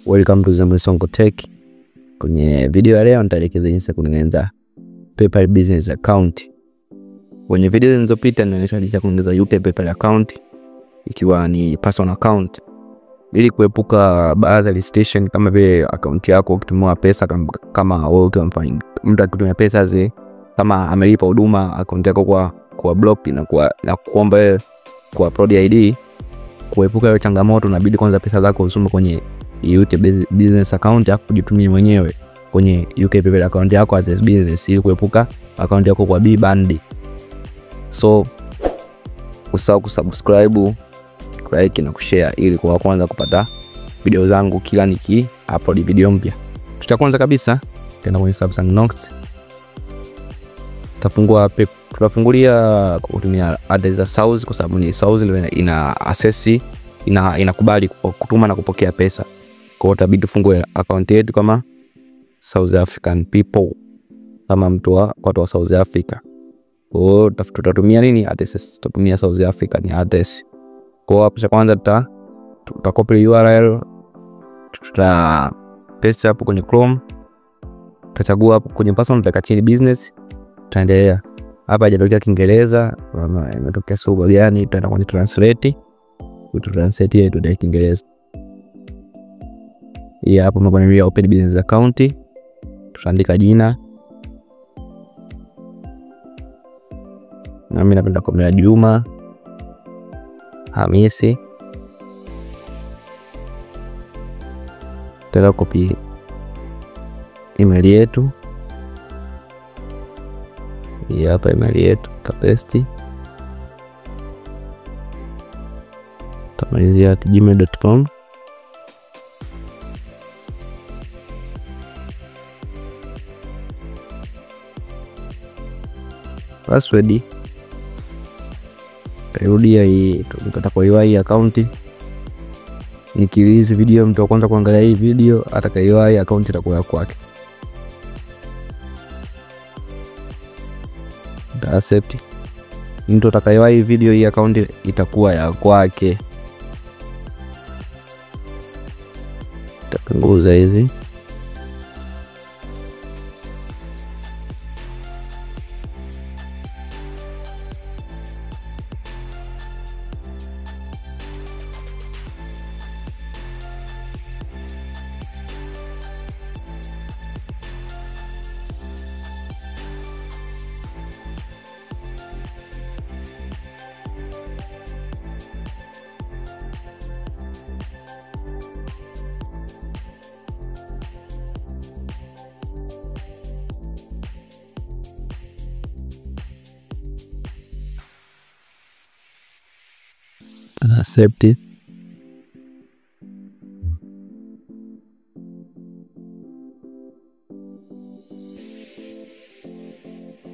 Welcome to Zambwe Sonko Tech. Kwenye video ya leo nitaelekeza jinsi ya kutengeneza PayPal business account. Kwenye video zilizopita nilionyesha jinsi ya kutengeneza UK PayPal account ikiwa ni personal account, ili kuepuka baadhi ya restriction kama vile account yako ukitumia pesa kama wewe ukiwa mtu akitumia pesa zi kama amelipa huduma account yako kwa block na kwa kuomba wewe kwa upload ID. Kuepuka hiyo changamoto inabidi kwanza pesa zako usume kwenye UK business account yako kujitumia mwenyewe kwenye UK PayPal account yako as a business, ili kuepuka account yako kwa B band. So usahau kusubscribe, like na kushare ili kwa kwanza kupata video zangu kila niki upload video mpya. Tutaanza kabisa tena kwenye Samsung Knox. Tutafungua tutafungulia kutumia address za South kwa sababu ni South ndio ina access inakubali kutuma na kupokea pesa. Kwa hiyo itabidi tufungue account yetu kama South African people, kama mtu wa watu wa South Africa. Kwa hiyo tutatumia nini address? Tutatumia South African address. Kwa hiyo hapo cha kwanza tuta copy URL, tuta paste hapo kwenye Chrome, tutachagua hapo kwenye personal, tutaweka chini business, tutaendelea. Hapa haijatokea Kiingereza, imetokea lugha gani? Tutaenda kwenye translate, translate yetu ndio Kiingereza. Hii hapo mnaona open business account, tutaandika jina. Na mimi napenda kwa Juma Hamisi. Tena copy email yetu. Hii hapa email yetu, paste. Tamalizia @gmail.com. Password rudia hii tukataka hii account. Nikirelease video mtu wa kwanza kuangalia hii video atakaiwa hii account itakuwa ya kwake. Accept. Mtu atakaiwa hii video hii account itakuwa ya kwake. Tapunguza hizi. Accept it.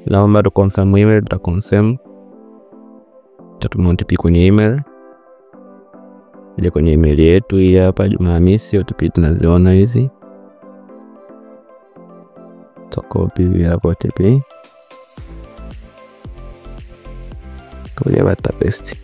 Naomba tu confirm email, tuta confirm. Tutatuma OTP kwenye email. Ile kwenye email yetu hii hapa Juma Hamisi, OTP tunaziona hizi. Tuta copy hapa OTP. Kwa hiyo paste.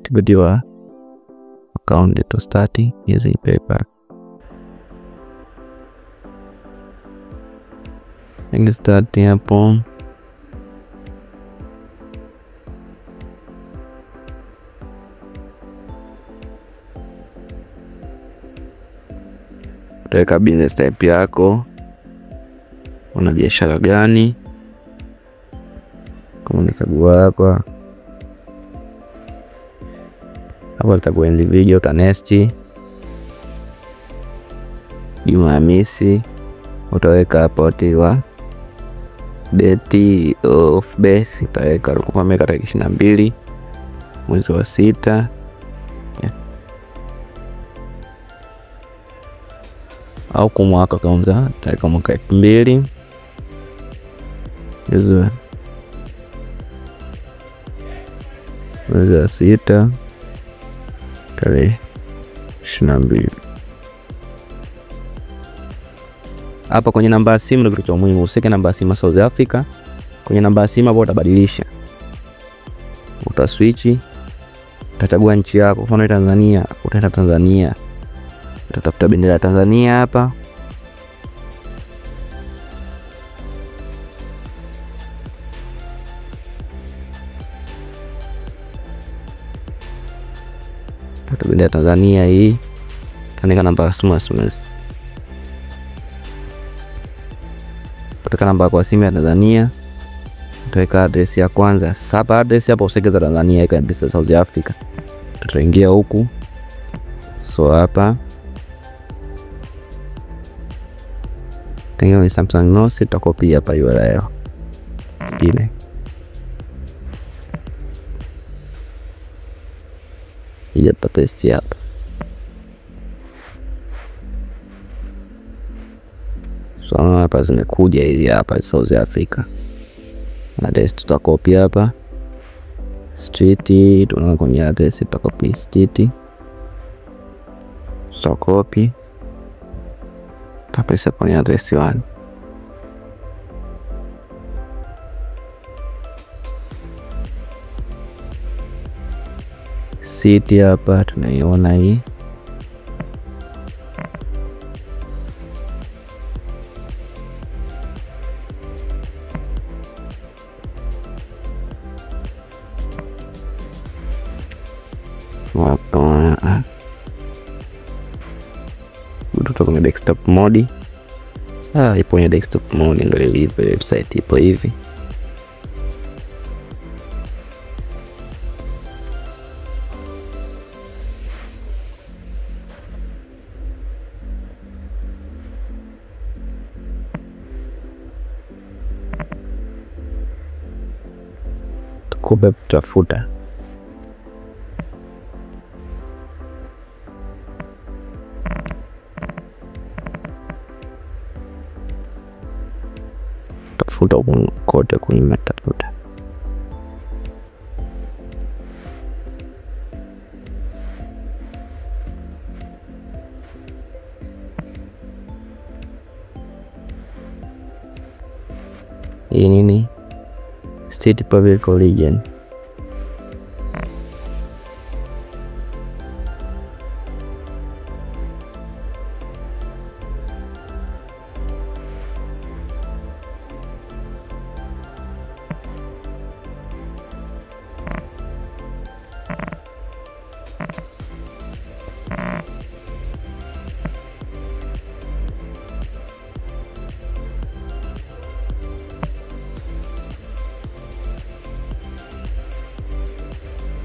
Tiba-tiba account itu starting using PayPal. Yang starting hapo utaweka business type yako, una biashara gani, kama ni chagua hapa hapo utakuwa individual, utanesti Juma Hamisi, utaweka hapo wa Date of birth utaweka kwa miaka tarehe 22 mwezi wa 6. Au kwa mwaka kaanza tarehe mwaka 2000 mwezi wa 6 tarehe 22. Hapa kwenye namba ya simu ndio kitu cha muhimu. Useke namba ya simu South Africa. Kwenye namba ya simu hapo utabadilisha, utaswitch, utachagua nchi yako. Mfano Tanzania, utaenda Tanzania, utatafuta bendera ya Tanzania hapa. Tafuta bendera ya Tanzania hii, andika namba ya simu SMS. Utaweka namba kwa simu ya Tanzania, utaweka address ya kwanza. Sasa address hapo useke za Tanzania, ika address ya South Africa. Tutaingia huku. So hapa tengeo ni Samsung Note, tutakopi hapa URL ile. Ile tutapaste hapa. So hapa zimekuja hizi hapa South Africa. Address tutakopi hapa. Street tunaona kwenye address tutakopi street. Tutakopi. Tutapesa kwenye address 1. City hapa tunaiona hii. Tutoka kwenye desktop mode. Ipo kwenye desktop mode ndio ilivyo website ipo hivi. Tukupe tutafuta. Tafuta kote kwenye tafuta. Hii nini? State Public Religion.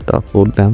Tafuta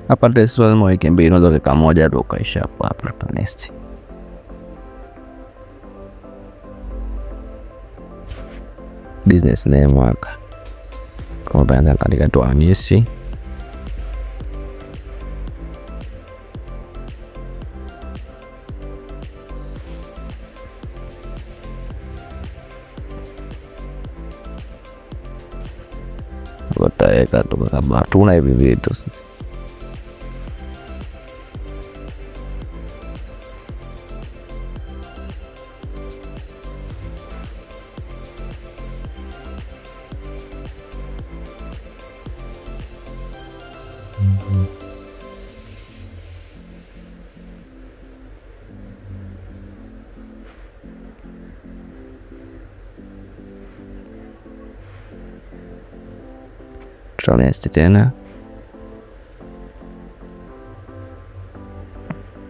Hapa address lazima uweke mbili, unaweza kuweka moja tu ukaisha hapo hapo next. Business name waka. Kama baada katika tu Hamisi. Tutaweka tu kama hatuna hivi vitu sisi. Tutanesti tena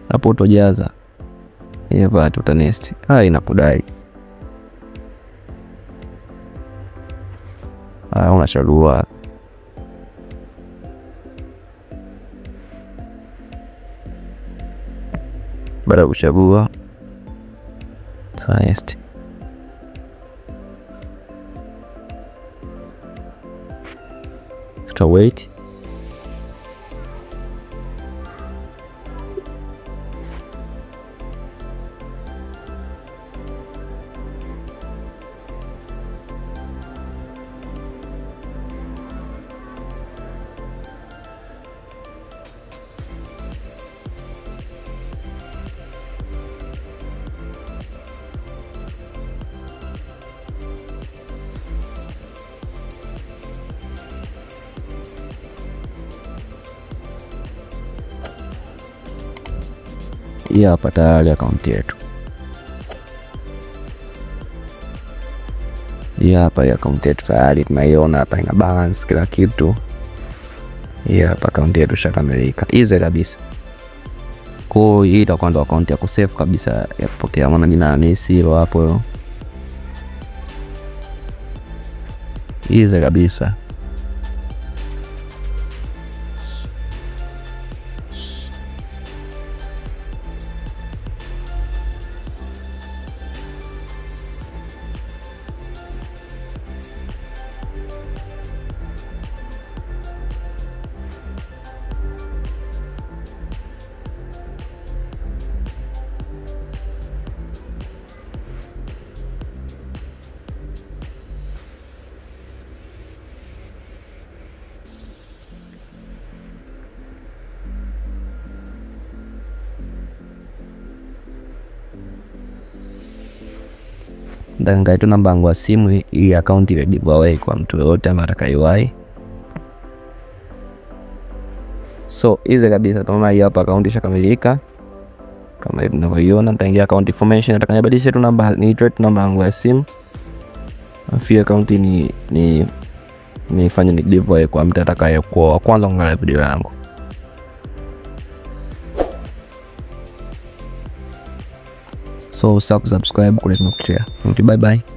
hapo, utajaza hapa, tutanesti. Inakudai. Unachagua baada ya kuchagua tutanesti. Wait. Hii hapa tayari akaunti yetu. Hii hapa akaunti yetu tayari tunaiona hapa, ina balance kila kitu. Hii hapa akaunti yetu ishakamilika. Easy kabisa. Kwa hiyo hii itakuwa ndo akaunti ya kusave kabisa ya kupokea, maana jina Hamisi hilo hapo. Easy kabisa. Nitaangalia tu namba yangu ya simu, hii account iwe giveaway kwa mtu yoyote ambaye atakayewai. So easy kabisa, tunaona hii hapa account ishakamilika kama hivi tunavyoiona. Nitaingia account information, nataka nibadilishe tu namba, nitoe tu namba yangu ya simu. Afi account ni nifanye ni giveaway kwa mtu atakayekuwa wa kwanza kuangalia video yangu. So usisahau kusubscribe, kulike na kushare. Bye bye.